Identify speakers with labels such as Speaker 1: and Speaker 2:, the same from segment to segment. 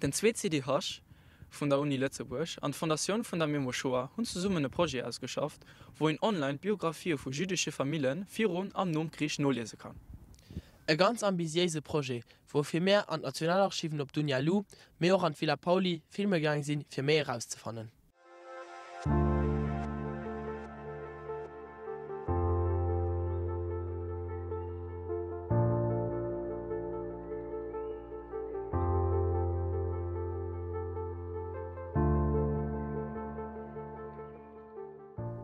Speaker 1: Den CCDH vun der Uni Lëtzebuerg an d'Fondatioun vun der Memo Shoah hunn zesummen e Projet ausgeschafft, wou een online d'Biographië vu jüddesche Famille virun an nom Krich noliese kann.
Speaker 2: E ganz ambisiéise Projet, woufir mär an d'Nationalarchiven op d'Unia Lu, mee och an d'Villa Pauly filme gaang sinn, fir méi erauszefannen.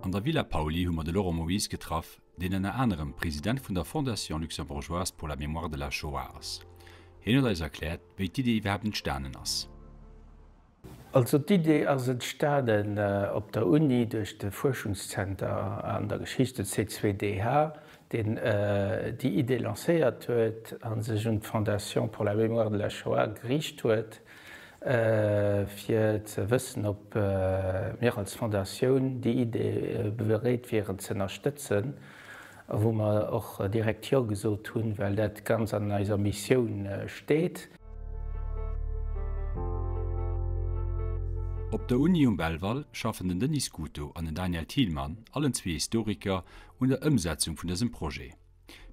Speaker 3: An der Villa Pauly hu mer de Laurent Moyse getraff, deen ënner anerem President vun der Fondation luxembourgeoise pour la mémoire de la Shoah ass. Hien huet eis erkläert, wéi d'Idee iwwerhaapt entstanen ass.
Speaker 4: Also d'Idee ass entstanen op der Uni duerch de Fuerschungszenter an der Geschicht, de C2DH, deen déi Idee lancéiert huet a sech un d'Fondation pour la mémoire de la Shoah geriicht huet, fir ze wëssen, ob mir als Fondatioun déi Idee bereet wieren ze ënnerstëtzen, wou mer och direkt Jo gesot hunn, well dat ganz an eiser Missioun steet.
Speaker 3: Op der Uni um Belval schaffen den Denis Scuto an den Daniel Thilmann, allen zwee Historiker, un der Ëmsetzung vun dësem Projet.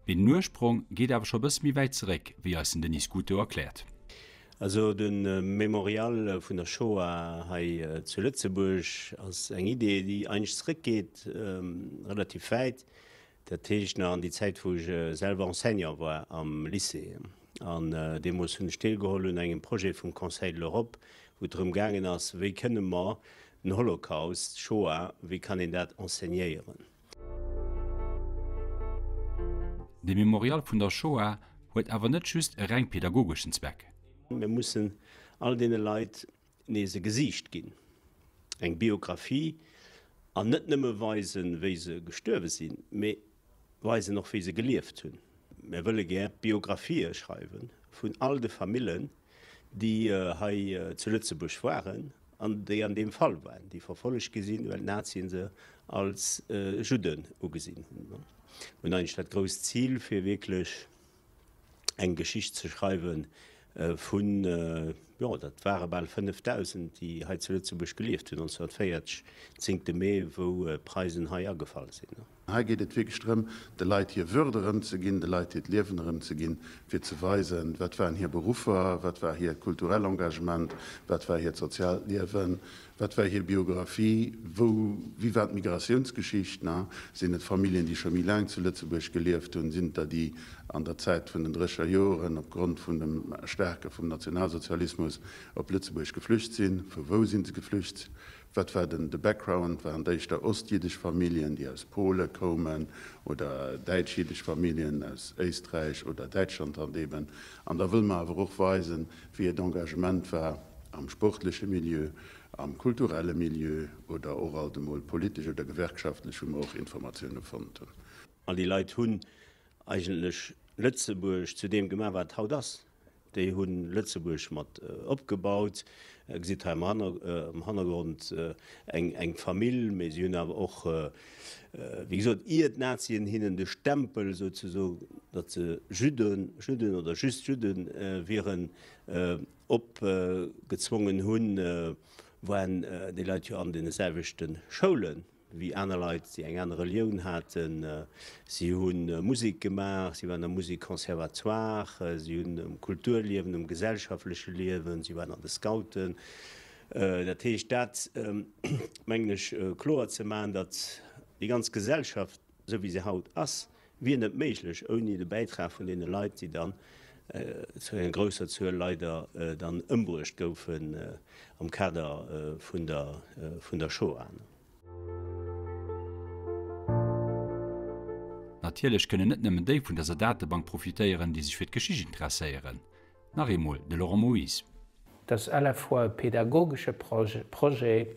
Speaker 3: Mee den Ursprong geet awer scho bësse méi wäit zeréck, wéi eis den Denis Scuto erkläert.
Speaker 5: Also de Memorial vun der Shoah hei zu Lëtzebuerg ass eng Idee, déi eigentlech zeréckgeet relativ wäit. Dat heescht nach an déi Zäit, wou ech selwer Enseignant war am Lycée. An deemools hunn ech deelgeholl un engem Projet vum Conseil de l'Europe, wou et drëm gaangen ass, wéi kënne mer den Holocaust, d'Shoah, wéi kann een dat enseignéieren.
Speaker 3: De Memorial vun der Shoah huet awer net just e reng pedagogeschen Zweck.
Speaker 5: Mir mussen all deene Leit nees e Gesiicht ginn, eng Biographie, an net nëmme weisen, wéi se gestuerwe sinn, mee weisen och, wéi se gelieft hunn. Mir wëlle gär Biographië schreiwe vun all de Famillen, déi hei zu Lëtzebuerg waren an déi an deem Fall waren, déi verfollegt gi sinn, well d'Nazien se als Judden ugesinn hunn. Mir hunn eigentlech dat grousst Zil, fir wierklech eng Geschicht ze schreiwe vun, jo, dat ware bal 5.000, déi hei zu Lëtzebuerg gelieft hunn 1940, zéngte Mee, wou d'Preisen hei agefall sinn.
Speaker 6: Hei geet et wierklech drëm, de Leit hir Würd erëmzeginn, de Leit hiert Liewen erëmzeginn, fir ze weisen, wat waren hir Beruffer, wat war hiert kulturell Engagement, wat war hiert soziaalt Liewen, Wat war hir Biographie? Wou, wéi war d'Migratiounsgeschicht? Na, sinn et Familljen, déi scho méi laang zu Lëtzebuerg gelieft hunn? Sinn et der, déi an der Zäit vun den Drécher Joren opgrond vun dem Erstarke vum Nationalsozialismus op Lëtzebuerg geflücht sinn? Vu wou sinn se geflücht? Wat war den de Background? Waren et éischter ostjiddesch Familljen, déi aus Pole koumen, oder däitsch-jiddesch Familljen aus Éisträich oder Däitschland halt eben? An da wëlle mer awer och weisen, wéi hiert Engagement war am sportleche Milieu, am kulturelle Milieu oder och alt emol politesch oder gewerkschaftlech, wou mer och Informatioune fonnt hunn.
Speaker 5: All déi Leit hunn eigentlech Lëtzebuerg zu deem gemaach, wat et haut ass. Déi hu Lëtzebuerg mat opgebaut. Dir gesitt hei am Hannergrond eng Famill, mee si hunn awer och, wéi gesot, ier d'Nazien hinnen de Stempel souzesoen, datt se Judden, Judden oder just Judde wieren, Opgezwongen hunn, waren déi Leit jo an deene selwechte Schoule wéi aner Leit, déi eng aner Relioun haten. Si hu Musek gemaach, si waren am Musekconservatoire, si hunn um Kulturliewen, um gesellschaftleche Liewen, si waren an de Scouten. Dat heescht, dat mengen ech kloer ze maachen, datt déi ganz Gesellschaft, esou wéi se haut ass, wier net méiglech ouni de Bäitrag vun deene Leit, déi dann zu enger grousser Zuel leider dann ëmbruecht goufen am Kader vun der vun der Shoah.
Speaker 3: Natierlech kënnen net nëmmen déi vun dëser Datebank profitéieren, déi sech fir d'Geschicht interesséieren. Nach eemol de Laurent Moyse.
Speaker 4: Et ass à la fois e pedagogesche Projet,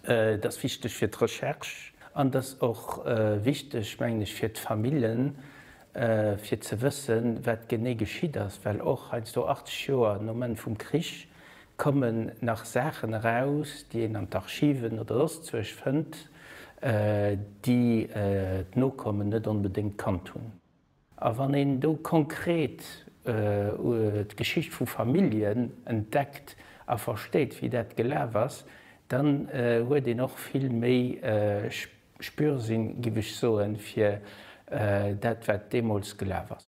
Speaker 4: Et ass wichteg fir d'Recherche an et ass och wichteg, mengen ech, fir d'Famillen, fir ze wëssen, wat genee geschitt ass, well och heiansdo 80 Joer nom Enn vum Krich kommen nach Saachen eraus, déi een an d'Archiven oder soss zwousch fënnt, déi d'Nokommen net onbedéngt kannt hunn. A wann een do konkret. d'Geschicht vu Familljen entdeckt a versteet, wéi dat gelaf ass, dann huet een och vill méi Spürsinn, giff ech soen, fir dat, wat deemools gelaf ass.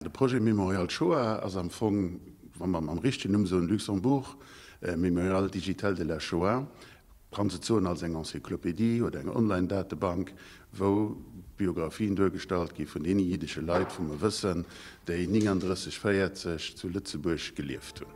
Speaker 6: De Projet Mémorial Shoah ass am Fong, wa mer mam richtegen Numm soen, Luxembourg Mémorial digital de la Shoah, kann se soen als eng Encyclopédie oder eng Online-Datebank, wou Biographien duergestallt gi vun deene jiddesche Leit, wou mer wëssen, déi 39, 40 zu Lëtzebuerg gelieft hunn.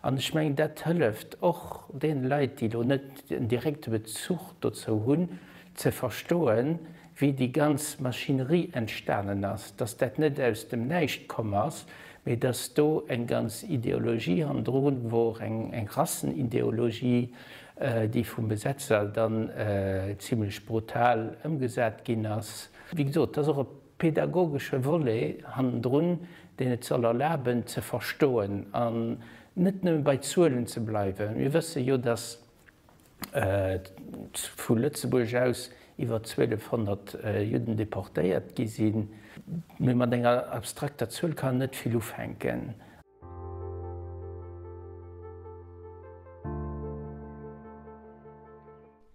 Speaker 4: An ech mengen, dat hëlleft och deene Leit, déi elo net en direkte Bezuch dozou hunn, ze verstoen, wéi déi ganz Maschinerie entstanen ass, dass dat net aus dem Näischt komm ass, mee dass do eng ganz Ideologie hannendru wor, eng Rassenideologie, déi vum Besetzer dann zimlech brutal ëmgesat ginn ass. Wéi gesot, et ass och e pedagogesche Volet hannendrun, deen et soll erlaben ze verstoen an net nëmme bei Zuelen ze bleiwen. Mir wësse jo, dass vu Lëtzebuerg aus iwwer 1200 Judden deportéiert gi sinn, mee mat enger abstrakter Zuel kann een net vill ufänken.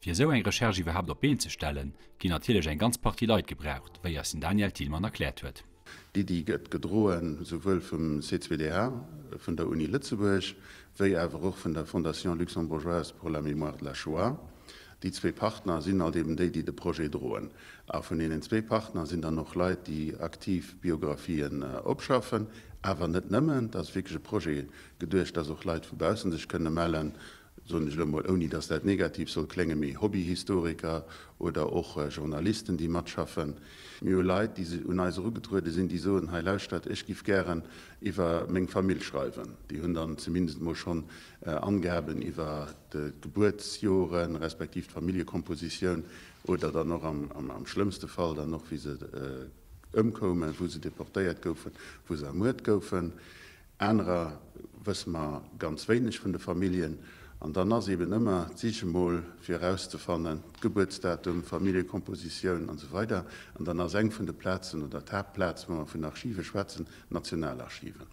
Speaker 3: Fir esou eng Recherche iwwerhaapt op d'Been ze stellen, ginn natierlech eng ganz Partie Leit gebraucht, wéi eis den Daniel Thilmann erkläert huet.
Speaker 6: D'Iddi gëtt gedroen souwuel vum C2DH, vun der Uni Lëtzebuerg, wéi awer och vun der Fondation luxembourgeoise pour la mémoire de la Shoah. Déi zwee Partner sinn alt eben déi, déi de Projet droen. A vun deenen zwee Partner sinn dann och Leit, déi aktiv Biographien opschaffen. Awer net nëmmen. Et ass wierklech e Projet geduecht, dass och Leit vu baussen sech kënne mellen, soen ech elo emol, ouni dass dat negativ soll kléngen, mee Hobbyhistoriker oder och Journalisten, déi matschaffen. Mir hu Leit, déi un eis erugetruede sinn, déi soen, hei lauschtert, ech giff gären iwwer meng Famill schreiwen. Déi hunn dann zumindest emol schonn Angaben iwwer d'Gebuertsjoren, respektiv d'Familljekompositioun oder dann och am schlëmmste Fall dann och wéi se ëmkoumen, wou se deportéiert goufen, wou se ermuert goufen. Anerer wësse mer ganz wéineg vun de Familljen. An dann ass eben ëmmer d'Sich emol fir erauszefannen, d'Gebuertsdatum, Familljekompositioun an esou weider. An dann ass eng vun de Plazen oder d'Haaptplaz, wa mer vun Archive schwätzen, d'Nationalarchiven.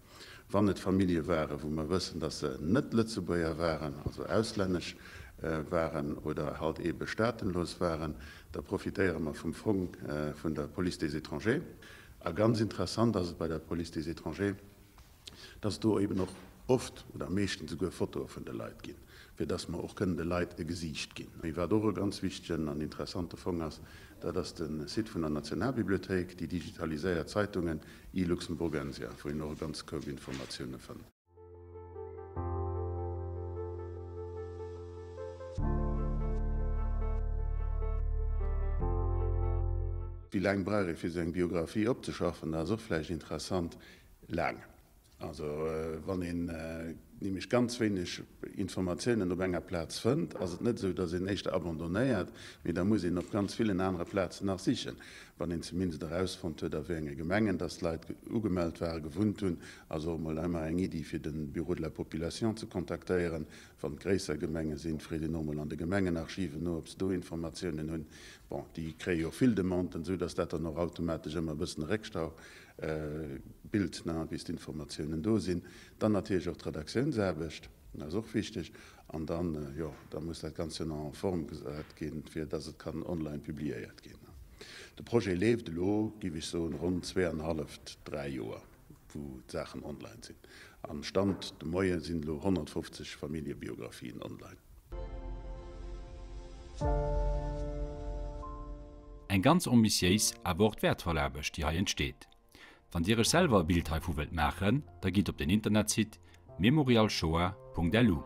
Speaker 6: Wann et Famillje waren, wou mer wëssen, dass se net Lëtzebuerger waren, also auslännesch waren oder halt eebe staatenlos waren, da profitéiere mer vum Fong vun der Police des étrangers. A ganz interessant ass et bei der Police des étrangers, dass et do eeben och oft oder meeschtens esouguer Fotoe vun de Leit ginn, fir dass mer och kënnen de Leit e Gesiicht ginn. Mee wat och e ganz wichtegen an interessante Fong ass, dat ass de Site vun der Nationalbibliothéik, déi digitaliséiert Zeitungen, e-Luxemburgensia, wou een och e ganze Koup Informatioune fënnt. Wéi laang brauch ee fir esou eng Biographie opzeschaffen? Dat ass och vläicht interessant. Laang. Also wann een nämlech ganz wéineg Informatiounen op enger Plaz fënnt, ass et net esou, datt een éischter abandonnéiert, mee da muss een op ganz villen anere Plazen nach sichen. Wann een zumindest erausfonnt huet, a wéi enge Gemengen datt d'Leit ugemellt waren, gewunnt hunn, ass och emol ëmmer eng Iddi fir de Bureau de la population ze kontaktéieren. Wann et gréisser Gemenge sinn, freet een och emol an de Gemengenarchiven no, ob se do Informatiounen hunn. Bon, déi kréie jo och vill Demanden, esou datt dat dann och automatesch ëmmer e bëssen e Réckstau Bild, bis d'Informatiounen do sinn. Dann natierlech och d'Redaktiounsaarbecht, dat ass och wichteg. An dann, jo, da muss dat Ganzt jo nach en forme gesat ginn, fir dass et kann online publiéiert ginn. De Projet leeft elo, géif ech soen, ronn zweeanhalleft, dräi Joer, wou d'Saachen online sinn. An Stand de Moie sinn elo 150 Familljebiografien online.
Speaker 3: Eng ganz ambitiéis, awer och wäertvoll Aarbecht, déi hei entsteet. Wann Dir Iech selwer e Bild heivu wëllt maachen, da gitt op den Internetsite memorialshoah.lu.